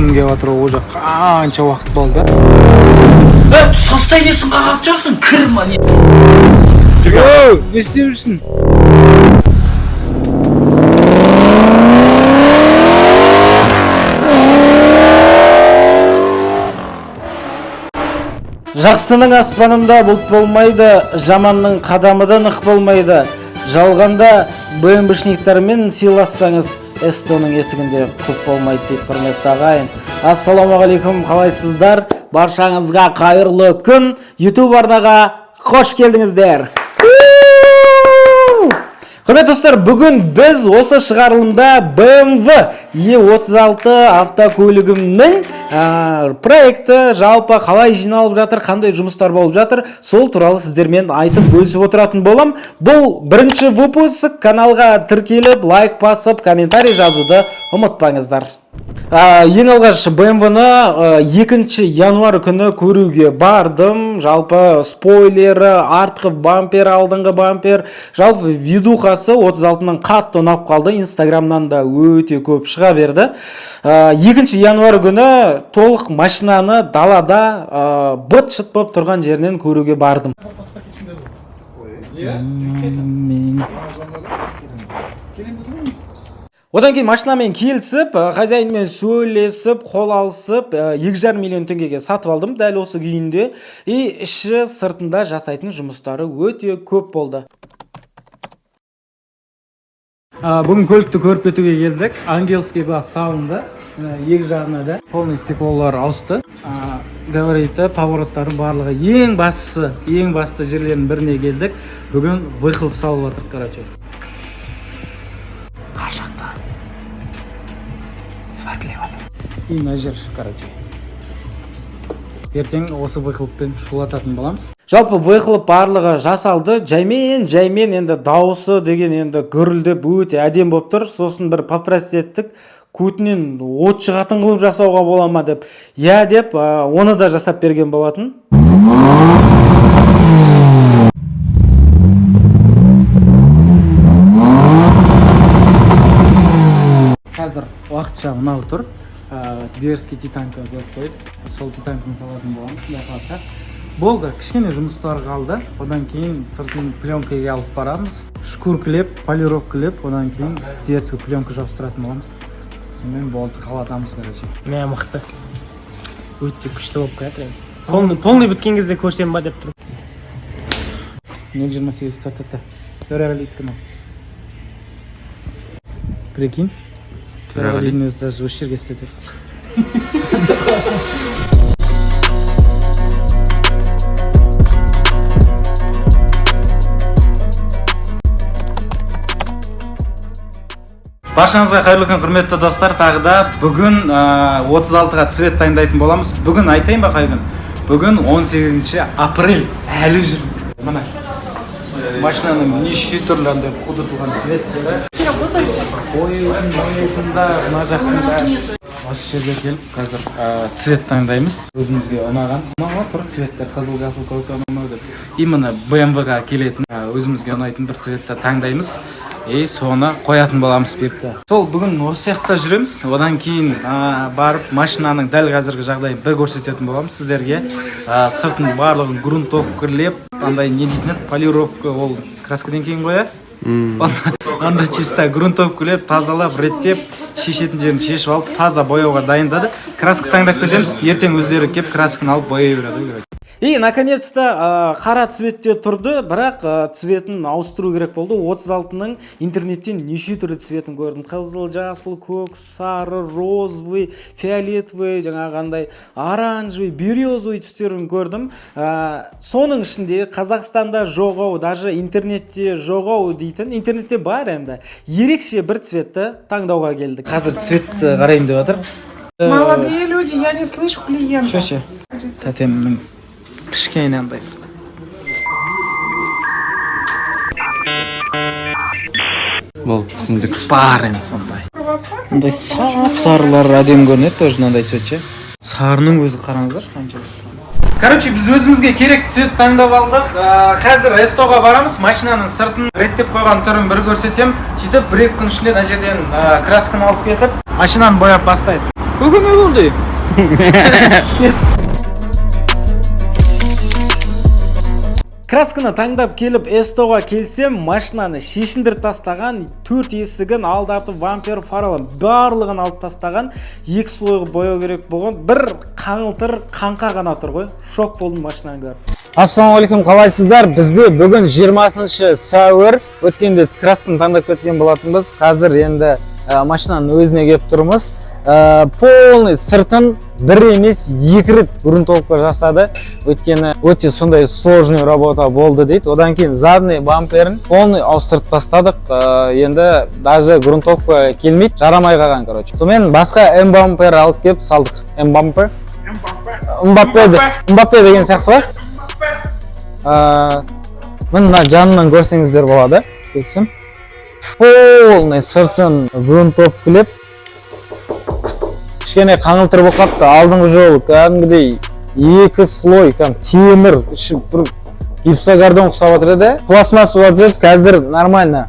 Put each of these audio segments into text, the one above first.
Күн келіп жатыр, уже қанша уақыт болды. Состояниесін қағып жүрсің, кір ма не? Оу, не істеп жүрсің? Жақсының аспанында бұлт болмайды, жаманның қадамы да нық болмайды. Жалғанда БМВшниктармен сыйлассаңыз, СТО-ның есігінде құлып болмайды дейді, құрметті ағайын. Ассалаумағалейкум, қалайсыздар? Баршаңызға қайырлы күн. YouTube арнаға қош келдіңіздер. Құрметті достар, бүгін біз осы шығарылымда BMW E36 автокөлігімнің проекті жалпы қалай жиналып жатыр, қандай жұмыстар болып жатыр, сол туралы сіздермен айтып бөлісіп отыратын болам. Бұл бірінші выпуск, каналға тіркеліп, лайк басып, комментарий жазуды ұмытпаңыздар. Ең алғаш BMW-ны 2 январь күні көруге бардым. Жалпы спойлері, артқы бампер, алдыңғы бампер, жалпы видухасы 36-ның қатты ұнап қалды. Инстаграмнан да өте көп шыға берді. 2 январь күні толық машинаны далада быт-шыт болып тұрған жерінен көруге бардым. Одан кейін машинамен келісіп, хозяинмен сөйлесіп, қол алысып, 2,5 миллион теңгеге сатып алдым дәл осы күйінде. И іші сыртында жасайтын жұмыстары өте көп болды. Бүгін көлікті көріп кетуге келдік. Ангельский глаз салынды. Міне, екі жағына да полный стеклолар ауысты. Габариті, повороттары барлығы, ең бастысы, ең басты жерлерінің біріне келдік. Бүгін выхлоп салып жатырық, короче. Ар жақта сваркілеп жатыр. И мына жер, короче. Ертең осы выхлоппен шулататын боламыз. Жалпы выхлоп барлығы жасалды. Жаймен, жаймен енді дауысы деген енді гүрілдеп өте әдемі болып тұр. Сосын бір попросить еттік, көтінен от шығатын қылып жасауға бола ма деп. Иә деп, оны да жасап берген болатын. Қазір уақытша мынау тұр. Дерзкий титанка деп қойып, сол титанканы салатын боламыз, құдай қаласа. Болды, кішкене жұмыстар қалды. Одан кейін сыртын пленкаға алып барамыз. Шкуркілеп, полировкалеп, одан кейін дерзкий пленка жабыстыратын боламыз. Сонымен болды, қалатамыз, короче. Мә, мықты, өте күшті болып келатыр енді. Полный біткен кезде көрсем ба деп тұрмын. 0,28 ТТТ. Төреғалидікі мынау. Прикинь. Төреғалидің өзі даже осы жерге істетеді. Баршаңызға қайырлы күн, құрметті достар. Тағы да бүгін 36-ға цвет таңдайтын боламыз. Бүгін айтайын ба, қай күн? Бүгін 18 апрель. Әлі жүрміз. Міне. Машинаның неше түрлі андай қудыртылған цветтері. Бояйтын, бояйтын да, мына жақтың да. Осы жерге келіп қазір цвет таңдаймыз. Өзімізге ұнаған. Ұнап тұр цветтер: қызыл, жасыл, көк, анау мынау деп. Именно BMW-ға келетін, өзімізге ұнайтын бір цветті таңдаймыз. И соны қоятын боламыз бұйыртса. Сол бүгін осы жақта жүреміз. Одан кейін барып машинаның дәл қазіргі жағдайын бір көрсететін боламыз сіздерге. Сыртын барлығын грунтовкалеп, андай не дейтін еді, полировка, ол краскадан кейін ғой, иә? Анда чисто грунтовкалеп, тазалап, реттеп, шешетін жерін шешіп алып, таза бояуға дайындады. Краска таңдап кетеміз. Ертең өздері келіп красканы алып бояй береді ғой, короче. И наконец-то қара цветте тұрды, бірақ цветін ауыстыру керек болды. 36-ның интернеттен неше түрлі цветін көрдім. Қызыл, жасыл, көк, сары, розовый, фиолетовый, жаңағындай оранжевый, бирюзовый түстерін көрдім. Соның ішінде Қазақстанда жоқ ау, даже интернетте жоқ ау дейтін, интернетте бар енді. Ерекше бір цветті таңдауға келдік. Қазір цветті қарайын деп жатыр. Молодые люди, я не слышу клиента. Шеше. Тәтемнің кішкене андай. Болды, түсіндік. Бар енді сондай. Мындай сап сарылар әдемі көрінеді тоже, мынандай цвет ше. Сарының өзі қараңыздаршы қанша. Короче, біз өзімізге керек цвет таңдап алдық. Қазір СТО-ға барамыз, машинаның сыртын реттеп қойған түрін бір көрсетем. Сөйтіп бір екі күн ішінде мына жерден красканы алып кетіп, машинаны бояп бастайды. Көке, не болды? Красканы таңдап келіп, СТО-ға келсем, машинаны шешіндіріп тастаған, төрт есігін, алды, арты, бампер, фаралы, барлығын алып тастаған. Екі слой қылып бояу керек болған. Бір қаңылтыр қаңқа ғана тұр ғой. Шок болдым машинаны көріп. Ассалаумағалейкум, қалайсыздар? Бізде бүгін 20 сәуір. Өткенде красканы таңдап кеткен болатынбыз. Қазір енді машинаның өзіне келіп тұрмыз. Полный сыртын бір емес, екі рет грунтовка жасады. Өйткені өте сондай сложный работа болды дейді. Одан кейін задний бамперін полный ауыстырып тастадық. Енді даже грунтовка келмейді, жарамай қалған, короче. Сонымен басқа М бампер алып келіп салдық. М бампер. Мбаппе, Мбаппе деген сияқты ғой. Міне, мына жанынан көрсеңіздер болады. Кетсем. Полный сыртын грунтовкалеп, кішкене қаңылтыр болып қалыпты. Алдыңғы жолы кәдімгідей екі слой кәдімгі темір, іші бір гипсокартон ұқсап жатыр еді. Пластмасс болып жатыр еді, қазір нормально.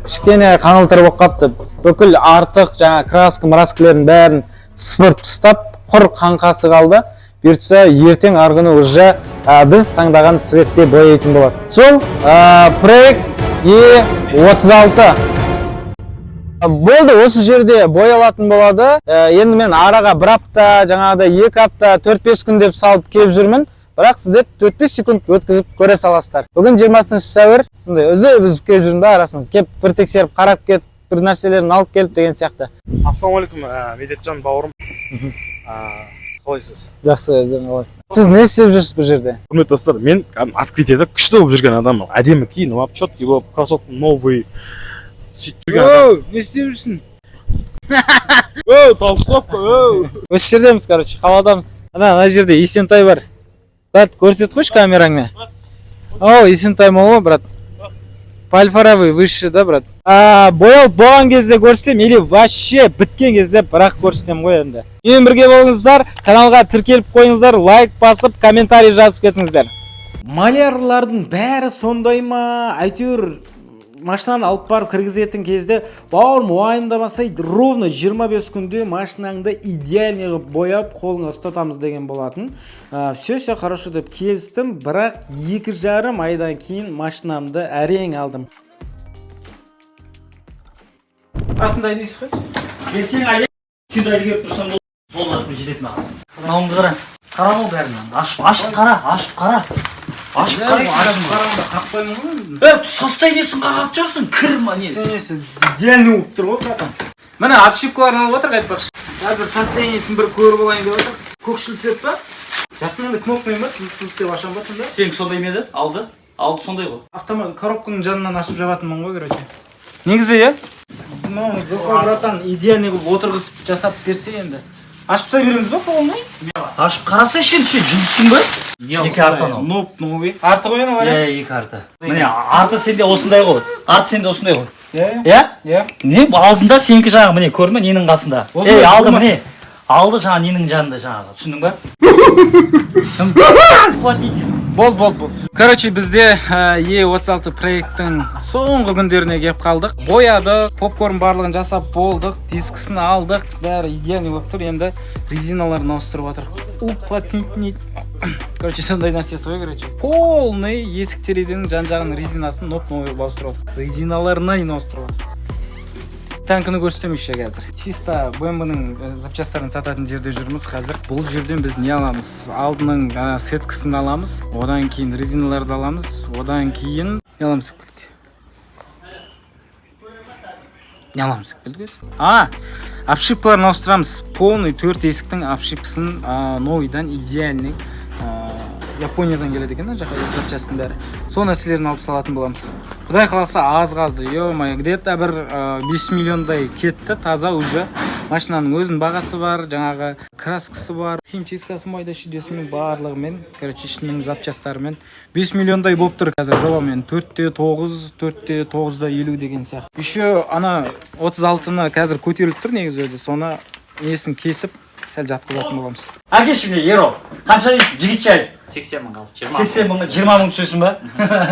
Кішкене қаңылтыр болып қалыпты. Бүкіл артық жаңа краска мраскілердің бәрін сыпырып тастап, құр қаңқасы қалды. Бұйыртса, ертең арғы күні уже біз таңдаған цветте бояйтын болады. Сол проект Е36 болды, осы жерде боялатын болады. Енді мен араға бір апта, жаңағыдай 2 апта, 4-5 күн деп салып келіп жүрмін, бірақ сіздер 4-5 секунд өткізіп көре саласыздар. Бүгін 20 сәуір. Сондай үзіп үзіп келіп жүрмін да, арасын келіп, бір тексеріп, қарап кетіп, бір нәрселерін алып келіп деген сияқты. Ассалаумағалейкум, Медетжан бауырым. Қалайсыз? Жақсы, өздерің қалайсыздар? Сіз не істеп жүрсіз бұл жерде? Құрметті достар, мен кәдімгі открытиеде күшті болып жүрген адаммын. Әдемі киініп алып, четкий болып, кроссовка новый, сөйтіп жүрген адам. Не істеп жүрсің? Оу, толстовка, оу. Осы жердеміз, короче, қаладамыз. Ана ана жерде Есентай бар, брат, көрсетіп қойшы камераңмен. О, Есентай моло, брат, фальфоровый высший да, брат. Боялып болған кезде көрсетемін или вообще біткен кезде, бірақ көрсетемін ғой. Енді менімен бірге болыңыздар, каналға тіркеліп қойыңыздар, лайк басып, комментарий жазып кетіңіздер. Малярлардың бәрі сондай ма әйтеуір? Машинаны алып барып кіргізетін кезде: «Бауырым, уайымдамасай, ровно 25 күнде машинаңды идеальный қылып бояп, қолыңа ұстатамыз», — деген болатын. Все, все хорошо деп келістім, бірақ 2,5 айдан кейін машинамды әрең алдым. Қасында дейсіз ғой. Келсең, айда, күнде келіп тұрсаң болды. Сол атпен жетеді маған. Мынауыңды қара. Қара ғой бәрін. Ашып, ашып қара, ашып қара. Ашып қара, ашып. Қарағанда қақпаймын ғой. Е, состояниесін қағатын шығарсың, кір ма не? Состояниесі идеальный болып тұр ғой, братан. Міне, обшивкаларын алып жатыр айтпақшы. Қазір состояниесін бір көріп алайын деп жатыр. Көкшіл цвет па? Жақсы, мынандай кнопкамен ба, тыз тыз деп ашамын ба сонда? Сенікі сондай ма еді? Алды? Алды сондай ғой. Автомат коробканың жанынан ашып жабатынмын ғой, короче. Негізі, иә? Мынау Зока, братан, идеальный қылып отырғызып жасап берсе енді. Ашып тастай береміз ба полный? Ашып қарасайшы енді, сен жүндісің ба? Екі арты анау. Ноп новый. Арты ғой анау, Иә, екі арты. Міне, арты сенде осындай ғой. Арты сенде осындай ғой. Иә. Иә? Иә. Міне, алдында сенікі жаңағы, міне, көрдің бе, ненің қасында? Осындай Ей, алды болмасын. міне. Алды жаңағы ненің жанында жаңағы. Түсіндің ба? Уплотнитель. Болды, болды, болды. Короче, бізде Е36 проекттің соңғы күндеріне келіп қалдық. Боядық, попкорн барлығын жасап болдық, дискісін алдық, бәрі идеальный болып тұр. Енді резиналарын ауыстырып жатыр. Уплотнитель. Короче, сондай нәрсесі ғой, короче. Полный есік, терезенің жан жағының резинасын ноп новый қылып ауыстырып жатыр. Резиналарына дейін ауыстырып жатыр. Танкіні көрсетемін еще қазір. Чисто BMW-ның запчастарын сататын жерде жүрміз қазір. Бұл жерден біз не аламыз? Алдының сеткасын аламыз, одан кейін резиналарды аламыз, одан кейін не аламыз деп келдік? Не аламыз деп келдік өзі? Обшивкаларын ауыстырамыз. Полный төрт есіктің обшивкасын новыйдан идеальный, Япониядан келеді екен да жаққа запчастың бәрі. Сол нәрселерін алып салатын боламыз. Құдай қаласа, аз қалды. Ё-моё, где-то бір 5 миллиондай кетті таза уже. Машинаның өзінің бағасы бар, жаңағы краскасы бар, химчисткасы, майда шүйдесімен барлығымен, короче, ішінің запчастарымен 5 миллиондай болып тұр қазір жобамен. Төртте тоғыз, төртте тоғызда елу деген сияқты. Еще ана 36-ны қазір көтеріліп тұр негізі өзі, соны несін кесіп, сәл жатқызатын боламыз. Әкеші, міне, Еро. Қанша дейсің, жігітше, айт. 80 мың қалды. 20. 80 мыңға 20 мың түсесің ба?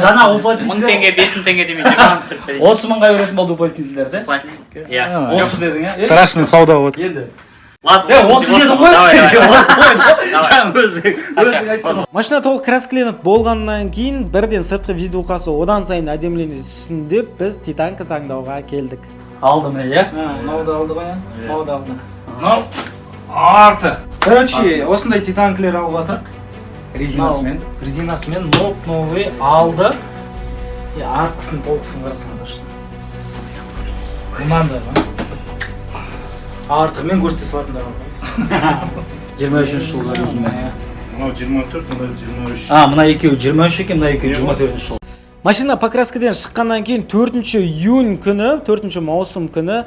Жаңа уплотнитель. 1000 теңге, 5000 теңге демей, 20 мың түсіріп берейін. 30 мыңға беретін болды уплотнительдерді. Иә. 30 дедің, иә? Страшный сауда болып. Енді. Ладно, Е, 30 дедің ғой Давай, сен. давай. Жаңа өзің айттың. Машина толық краскіленіп болғаннан кейін бірден сыртқы видеоқасы одан сайын әдемілене түссін деп, біз титанка таңдауға келдік. Алды міне, иә. Мынау да алды ғой, иә, мынау да алды. Мынау арты. Короче, осындай титанкілер алып жатырық. Резинасымен. Резинасымен, ноп новый алды. И артқысын, полкасын қарасаңыздаршы, мынандай ғой, артығымен көрсете салатындар бар ғой. 23 жылғы резина. Мынау 24, мынау 23. А, мына екеуі 23 екен, мына екеуі 24 жыл. Машина покраскіден шыққаннан кейін 4 июнь күні, 4 маусым күні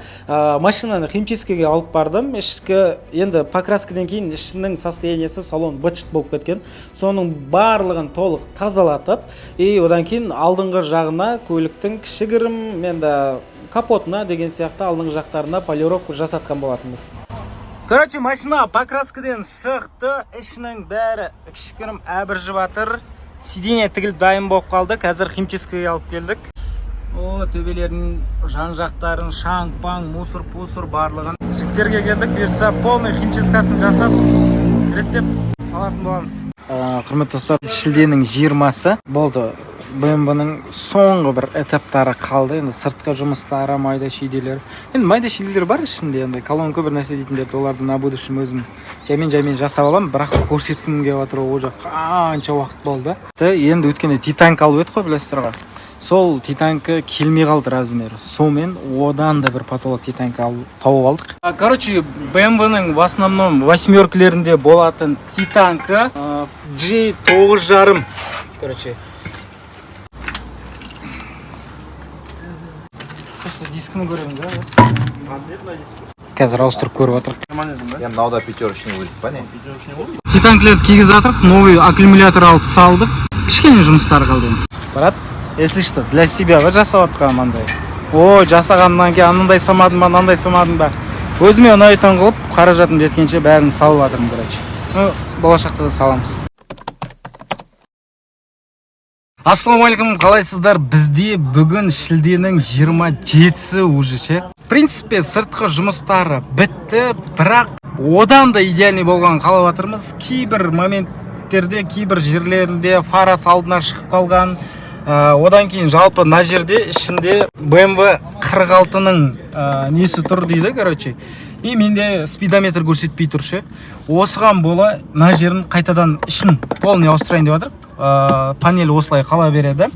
машинаны химчисткаге алып бардым. Ішкі енді покраскіден кейін ішінің состояниесі, салон быт шыт болып кеткен. Соның барлығын толық тазалатып, и одан кейін алдыңғы жағына, көліктің кішігірім енді капотына деген сияқты алдыңғы жақтарына полировка жасатқан болатынбыз. Короче, машина покраскіден шықты, ішінің бәрі кішігірім әбіржіп жатыр. Сиденье тігіліп дайын болып қалды. Қазір химчисткаге алып келдік. О, төбелерінің жан жақтарын, шаң паң, мусор пусор барлығын. Жігіттерге келдік, бұйыртса, полный химчисткасын жасап, реттеп алатын боламыз. Құрметті достар, шілденің 20-сы болды. BMW-ның соңғы бір этаптары қалды. Енді сыртқы жұмыстары, майда шүйделер. Енді майда шүйделер бар ішінде, енді колонка бір нәрсе дейтіндерді, оларды на будущем өзім жаймен жаймен жасап аламын, бірақ көрсеткім келіп жатыр, уже қанша уақыт болды. Енді өткенде титанка алып едік қой, білесіздер ғой. Сол титанка келмей қалды размері. Сонымен одан да бір потолок титанка алып, тауып алдық. Короче, BMW-ның в основном восьмеркілерінде болатын титанка G 9,5. Короче, просто дискіні көреміз, да? Қазір ауыстырып көріп жатырық. Я мынау да пятерочный будет, па не? Титанкілерді кигізіп жатырық, новый аккумулятор алып салдық. Кішкене жұмыстары қалды енді. Брат, если что, для себя ғой жасап жатқаным андай. О, жасағаннан кейін анандай салмадым ба, мынандай салмадым ба. Өзіме ұнайтын қылып, қаражатым жеткенше бәрін салып жатырмын, короче. Ну, болашақта да саламыз. Ассалаумағалейкум, қалайсыздар? Бізде бүгін шілденің 27-сі уже ше. В принципе, сыртқы жұмыстары бітті, бірақ одан да идеальный болғанын қалап жатырмыз. Кейбір моменттерде, кейбір жерлерінде фарасы алдына шығып қалған. Одан кейін жалпы мына жерде ішінде BMW 46-ның несі тұр дейді, короче. И менде спидометр көрсетпей тұр ше. Осыған бола мына жерін қайтадан ішін полный ауыстырайын деп жатырық. Панель осылай қала береді.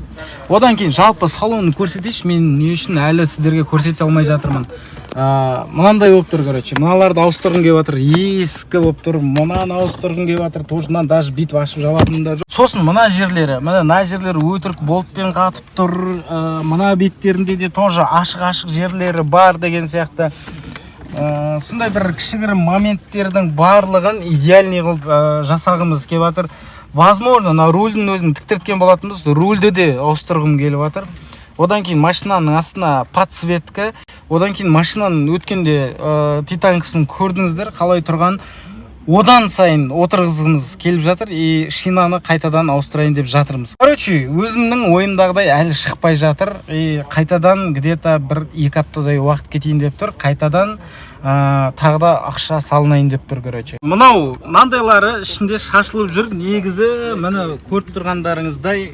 Одан кейін жалпы салонын көрсетейінші, мен не үшін әлі сіздерге көрсете алмай жатырмын. Мынандай болып тұр, короче. Мыналарды ауыстырғым келіп жатыр, ескі болып тұр. Мынаны ауыстырғым келіп жатыр, тоже мынаны даже бүйтіп ашып жабатыным да жоқ. Сосын мына жерлері, міне, мына жерлері өтірік болтпен қатып тұр. Мына беттерінде де тоже ашық-ашық жерлері бар деген сияқты. Сондай бір кішігірім моменттердің барлығын идеальный қылып жасағымыз келіп жатыр. Возможно, мына рульдің өзін тіктірткен болатынбыз, рульді де ауыстырғым келіп жатыр. Одан кейін машинаның астына подсветка, одан кейін машинаның өткенде титанкасын көрдіңіздер қалай тұрған, одан сайын отырғызғымыз келіп жатыр и шинаны қайтадан ауыстырайын деп жатырмыз. Короче, өзімнің ойымдағыдай әлі шықпай жатыр и қайтадан где-то бір екі аптадай уақыт кетейін деп тұр, қайтадан тағы да ақша салынайын деп тұр. Короче, мынау мынандайлары ішінде шашылып жүр. Негізі, міне, көріп тұрғандарыңыздай,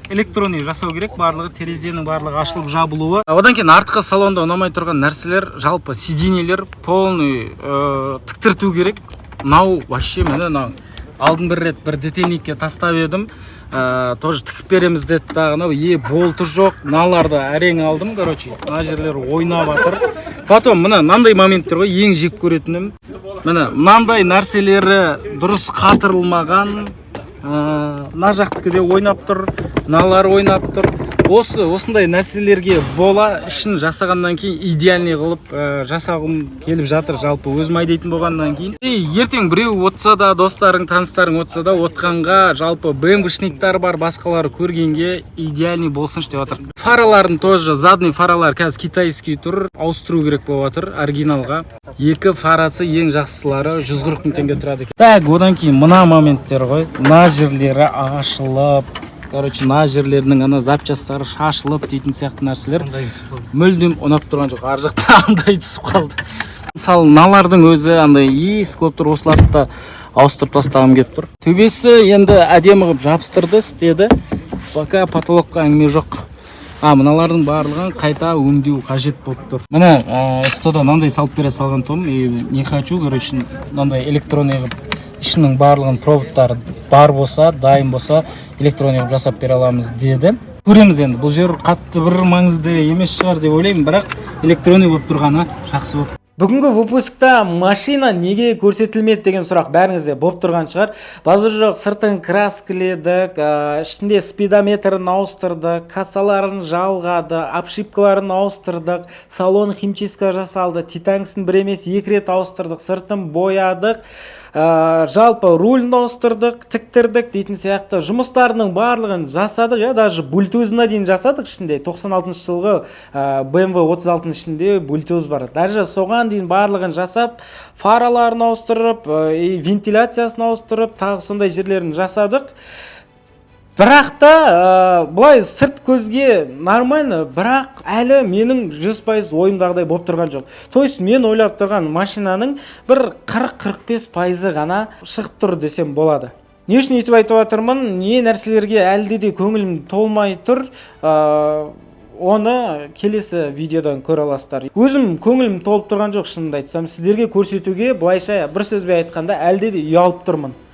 электронный жасау керек барлығы, терезенің барлығы ашылып жабылуы. Одан кейін артқы салонда ұнамай тұрған нәрселер, жалпы сиденьелер полный тіктірту керек. Мынау вообще, міне, мынау алдын бір рет бір детейлингке тастап едім, тоже тігіп береміз деді дағы, анау е болты жоқ. Мыналарды әрең алдым. Короче, мына жерлер ойнап жатыр. Потом мына мынандай моменттер ғой ең жек көретінім, міне, мынандай нәрселері дұрыс қатырылмаған. Мына жақтікі де ойнап тұр, мыналар ойнап тұр. Осы осындай нәрселерге бола ішін жасағаннан кейін идеальный қылып жасағым келіп жатыр, жалпы өзім айдайтын болғаннан кейін. И ертең біреу отса да, достарың, таныстарың отса да, отқанға, жалпы БМВшниктар бар, басқалары көргенге идеальный болсыншы деп жатыр. Фараларын тоже, задний фаралар қазір китайский тұр, ауыстыру керек болып жатыр оригиналға. Екі фарасы ең жақсылары 140 мың теңге тұрады екен. Так, одан кейін мына моменттер ғой, мына жерлері ашылып, короче, мына жерлерінің ана запчастары шашылып дейтін сияқты нәрселер мүлдем ұнап тұрған жоқ. Ар жақта андай түсіп қалды. Мысалы, мыналардың өзі андай ескі болып тұр, осыларды да ауыстырып тастағым келіп тұр. Төбесі енді әдемі қылып жабыстырды, істеді. Пока потолокқа әңгіме жоқ. А мыналардың барлығын қайта өңдеу қажет болып тұр. Міне, СТО-да мынандай салып бере салған тұғым и не хочу, короче, мынандай электронный қылып, ішінің барлығын, проводтары бар болса, дайын болса, электронный қылып жасап бере аламыз деді. Көреміз енді, бұл жер қатты бір маңызды емес шығар деп ойлаймын, бірақ электронный болып тұрғаны жақсы болып. Бүгінгі выпускта машина неге көрсетілмеді деген сұрақ бәріңізде болып тұрған шығар. Базар жоқ, сыртын краскіледік, ішінде спидометрін ауыстырдық, кассаларын жалғады, обшивкаларын ауыстырдық, салон химчистка жасалды, титанкісін бір емес, екі рет ауыстырдық, сыртын боядық, жалпы рулін ауыстырдық, тіктірдік дейтін сияқты жұмыстарының барлығын жасадық, иә, даже бультузына дейін жасадық. Ішінде 96 жылғы BMW 36 ішінде бультуз бар, даже соған дейін барлығын жасап, фараларын ауыстырып, и вентиляциясын ауыстырып, тағы сондай жерлерін жасадық. Бірақ та былай сырт көзге нормально, бірақ әлі менің 100% ойымдағыдай болып тұрған жоқ. То есть мен ойлап тұрған машинаның бір 40-45 пайызы ғана шығып тұр десем болады. Не үшін өйтіп айтып жатырмын, не нәрселерге әлде де көңілім толмай тұр, оны келесі видеодан көре аласыздар. Өзім көңілім толып тұрған жоқ, шынымды айтсам. Сіздерге көрсетуге, былайша бір сөзбен айтқанда, әлде де ұялып тұрмын.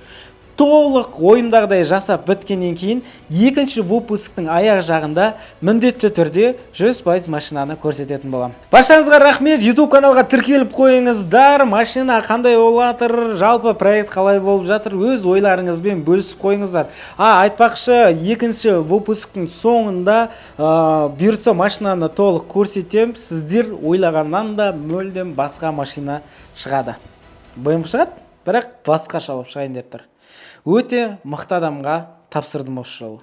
Толық ойымдағыдай жасап біткеннен кейін екінші выпусктың аяқ жағында міндетті түрде 100% машинаны көрсететін боламын. Баршаңызға рахмет. YouTube каналға тіркеліп қойыңыздар. Машина қандай болып жатыр, жалпы проект қалай болып жатыр, өз ойларыңызбен бөлісіп қойыңыздар. А, айтпақшы, екінші выпусктың соңында, бұйыртса, машинаны толық көрсетемін. Сіздер ойлағаннан да мүлдем басқа машина шығады. BMW шығады, бірақ басқаша болып шығайын деп тұр. Өте мықты адамға тапсырдым осы жолы.